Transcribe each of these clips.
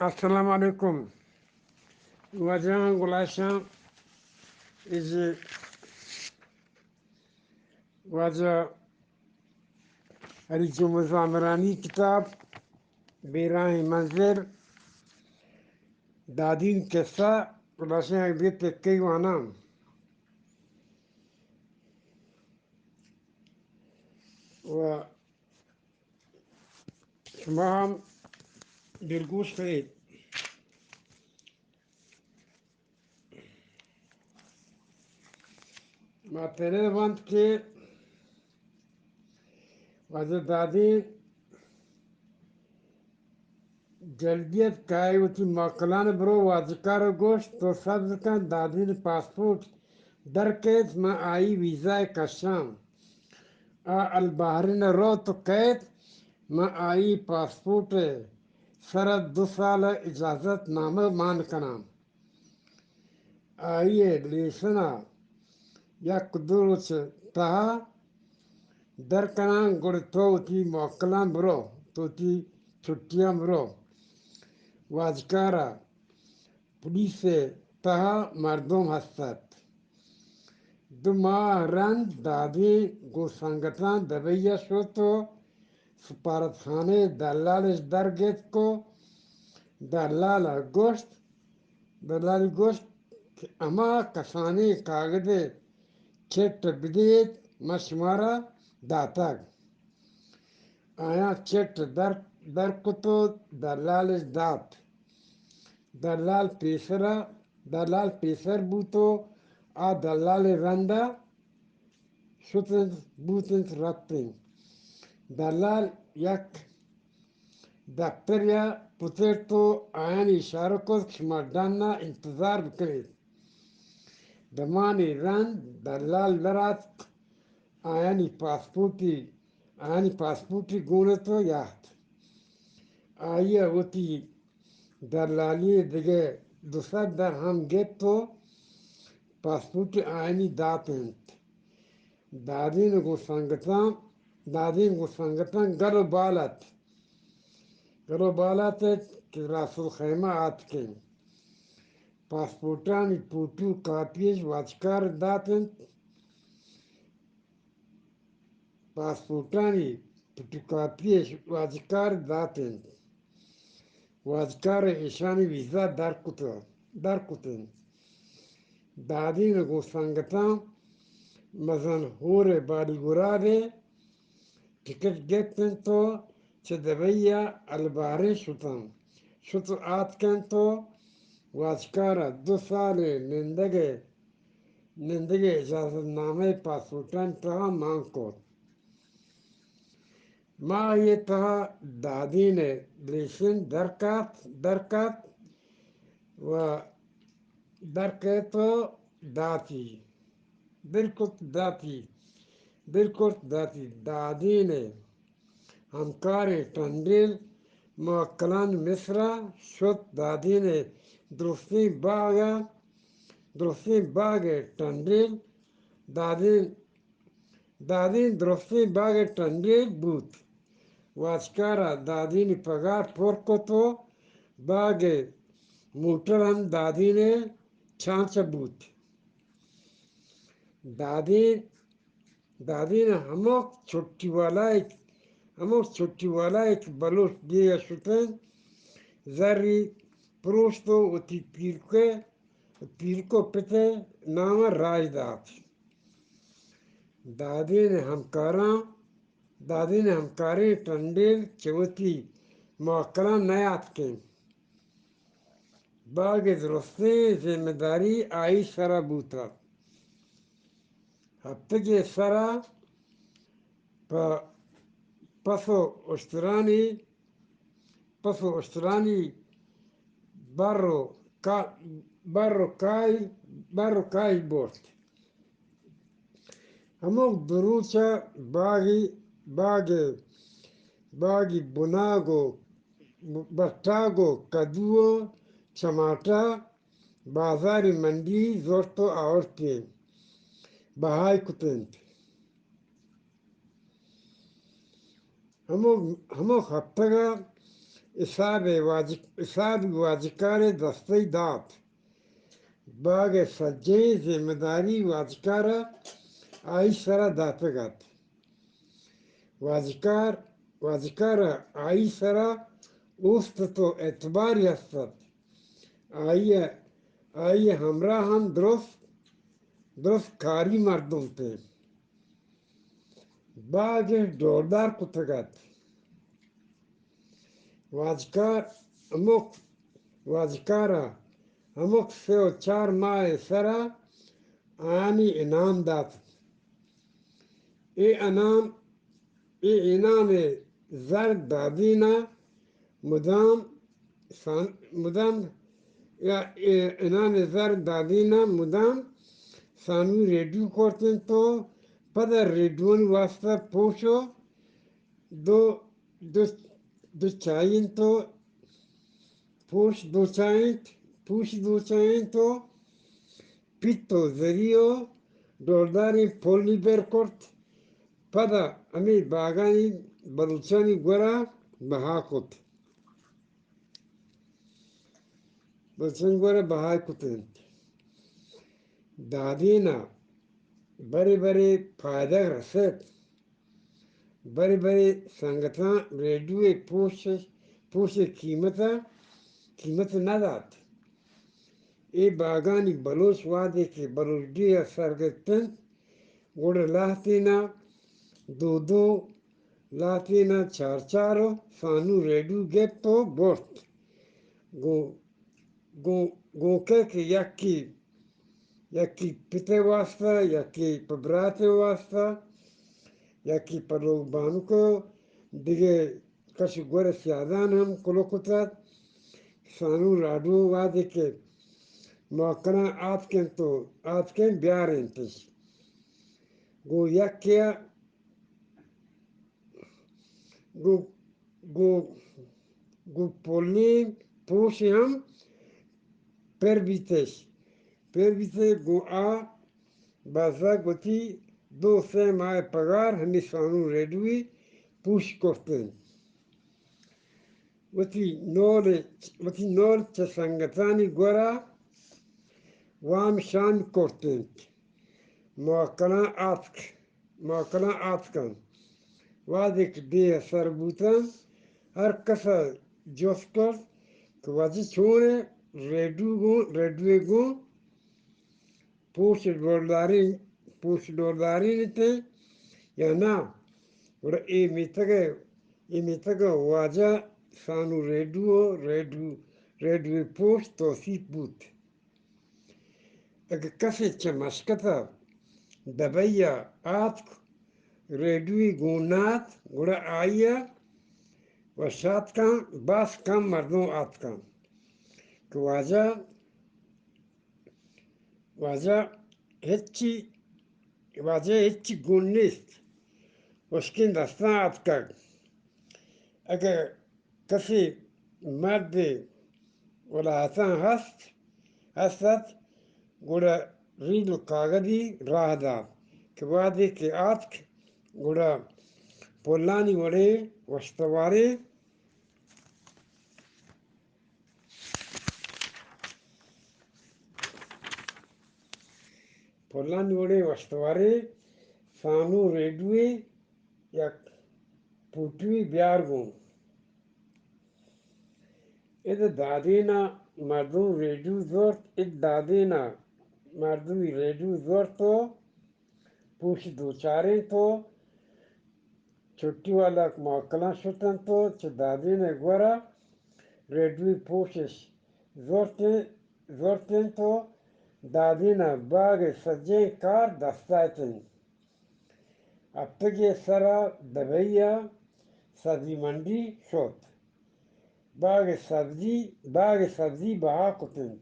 السلام علیکم۔ واجہ گلاشاں، از واجہ علی جمعہ زامرانی کتاب بیراہیں منزل، دادین قصہ، گلاشاں یک دے تکے واناں۔ و شما ہم دلگوش کنیت۔ ما پرے بنت کہ واجہ دادین جلدی ات کائے وتی موکلان برو واجکار گوشت، تو سبز کن، دادین پاسپورٹ در کیت، من آئی ویزا کشاں۔ آ البحرین رو تو کیت، من آئی پاسپورٹ سر دو سال اجازت نامہ مان کناں۔ آئی ء لیسن ء یک دو روچ تہا در کناں، گڑا تو وتی موکلاں برو، تو وتی چھٹیاں برو۔ واجکار ء پولیس ء تہا مردم ہست ات۔ دو ماہ رند دادی گوں سنگتاں دبئی ء شت و سفارت خانہ ء دلالش در گپت کو۔ دلال ء گوشت، دلال گوشت کہ ہما کسانیں کاگد ء چٹ بدیت، من شمارا داتگ۔ آیاں چٹ در، در کت و دلالش دات۔ دلال پیسرا، دلال پیسر بوت و آ دلال رندا شت انت، بوت انت، رپت انت۔ دلال یک دپتریا پترت و آیانی اشارہ کت کہ شما ڈنا انتظار بکنیت۔ دمانی رند دلال دراتک، آیانی پاسپورٹی، آیانی پاسپورٹی گون ات و یات۔ آئی ء وتی دلالی دگہ دو سد درہم گپت و پاسپورٹ آیانی دات انت۔ دادین گوں سنگتاں، دادین گوں سنگتاں گل و بال ات۔ گل و بال ات کہ راسل خیمہ آتکیں۔ پاسپورٹانی پوٹو کاپیش واجکار دات انت۔ پاسپورٹانی پوٹوکاپی اش واجکار دات انت۔ واجکار ایشانی ویزا در کت، در کت انت۔ دادین گوں سنگتاں مزن ہور بالی گراد ٹکٹ گپت انت و چہ دبئی ء البحرین شتاں۔ شت و آتک انت و واجکار ء دو سال نندگ ء نندگ ء اجازت نامہ پاسپورٹانی تہا مان کت۔ ماہے تہا دادین ء لیسن درکات، درکات و درکیت و داتی، درکت داتی، درکت داتی۔ دادین ء ہمکاریں ٹنڈیل موکلان مصر ء شت۔ دادین ء درستیں باگ ء، درستیں باگ ء ٹنڈیل دادین، دادین درستیں باگ ء ٹنڈیل بوت۔ واجکار ء دادینی پگار پر کت و باگ ء موٹر ہم دادین ء چانچ بوت۔ دادین دادین ء ہمک چھٹی والائے، ہمک چھٹی والائے کہ بلوچ دیگ ء شتنت، زری پروشت و وتی پیرک ء، پیرک و پت ء نام ء راج دات۔ دادین ء ہمکاراں، دادین ء ہمکاریں ٹنڈیل چہ وتی موکلاں نیاتکیں۔ باگ ء درستیں ذمہ داری آئی سرا بوتگ۔ ہپتگے سرا پہ پس و اشترانی، پس و اشترانی بر و کا-، بر و کائی، بر و کائی برت۔ ہمک دو روچ ء باگی، باگ، باگی بناگ و بٹاگ و کدو و چماٹا بازاری منڈی زرت و آورتیں، بہائی کتنت۔ ہمو، ہمو ہپتگ ء حساب ءِ واجک-، حساب واجکار ءِ دست ءَ دات۔ باگ ءِ سجہیں ذمہ داری واجکار ءَ آئی سرا داتگ ات۔ واجکار، واجکار ءَ آئی سرا اوست ات و اعتباری ہست ات۔ آئی ءَ، آئی ءِ ہمراہ ہم درست، درست کاری مردم ات۔ باگ اش ڈولدار کتگ ات۔ واجکار ہمک، واجکار ءَ ہمک سے و چار ماہ ءِ سرا آیانی انعام دات۔ اے انعام، اے انعام ءِ زر دادین ءَ مدام سان-، مدام یا اے انعام ءِ زر دادین ءَ مدام سانوی ریڈیو کرت انت و پدا ریڈیوانی واسطہ پوش و دو، دو، دو چائینت و پوش دو چائینت، پوش دو چائینت و پیت و زری و ڈولداریں پلی بر کرت۔ پدا ہمے باگانی بلوچانی گورا بہا کت۔ بلوچانی گورا بہا کت انت۔ دادین ءَ برے برے پائدگ رست۔ برے برے سنگتاں ریڈیو ءِ پوش، پوش ءِ قیمت ءَ، قیمت نہ دات۔ اے باگانی بلوچ وہدے کہ بلوچ ڈیھ ءَ سر گپت انت، گڑا لہتین ءَ دو دو، لہتین ءَ چار چار و سانو ریڈیو گپت و برت۔ گوں، گوں، گوں کہ، کہ یکی، یکی پت ءِ واسطہ، یکی پہ برات ءِ واسطہ، یکی پہ لوگ بانک و دگہ کش گور سیادان ہم کلو کتگ۔ سانو راڈو وہدے کہ ماکلاں آتکن تو آتکن بیارینتش۔ گوں یکے ءَ گوں، گوں، گوں پلیں پوش ہم پر بیتش، پر بیتش۔ گوں آ بزگ وتی دو سے ماہ پگار ہمے سانو ریڈیوی پوش کرت انت۔ وتی نول، وتی نول چہ سنگتانی گورا وام شان کرت انت۔ ماکلاں آتک، ماکلاں آتکاں۔ وہدے کہ ڈیھ ءَ سر بوتاں، ہر کس ءَ جست کرت کہ واجہ چون انت؟ ریڈیو گوں، ریڈیو گوں پوش ڈولدارین، پوش ڈولدارین انت یا نہ؟ گڑا اے میتگ ءَ، اے میتگ ءَ واجہ سانو ریڈیو، ریڈیو، ریڈیو پوش توسیپ بوت۔ اگہ کسے چہ مشکت ءَ دبئی ءَ آتک، ریڈیوی گون نہ ات، گڑا آئی ءَ وش آتکاں، باز کم مردم آتکاں کہ واجہ، واجہ ہچی، واجہ ہچی گون نیست، ہشکیں دستاں آتکگ۔ اگہ کسے مردے ولایتاں ہست، ہست ات، گڑا ریل و کاگدی راہ دات کہ وہدے کہ آتک، گڑا پلانی وڑیں وشتواریں، پلانی وڑیں وشتواریں سانو ریڈیوے یک پوٹوی بیار گوں۔ ادا دادینا مردم ریڈیو زرت، ادا دادینا مردمی ریڈیو زرت و پوش دوچارینت و چھٹی والا ماکلاں شتنت و چہ دادین ء گورا ریڈیوی پوشش زرتین، زرتینت و دادین ء باگ ء سجہیں کار دست ء اتنت۔ ہپتگے ء سرا دبئی ء سبزی منڈی شت۔ باگ ء سبزی، باگ ء سبزی بہا کتنت۔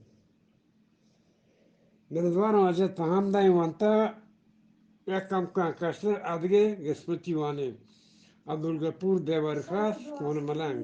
منتوارم واجہ تہمدائیں ونتا یک کمکان کشتر ادگہ قسمتی وانیں۔ عبدالغفور دیوار خاص کون ملنگ۔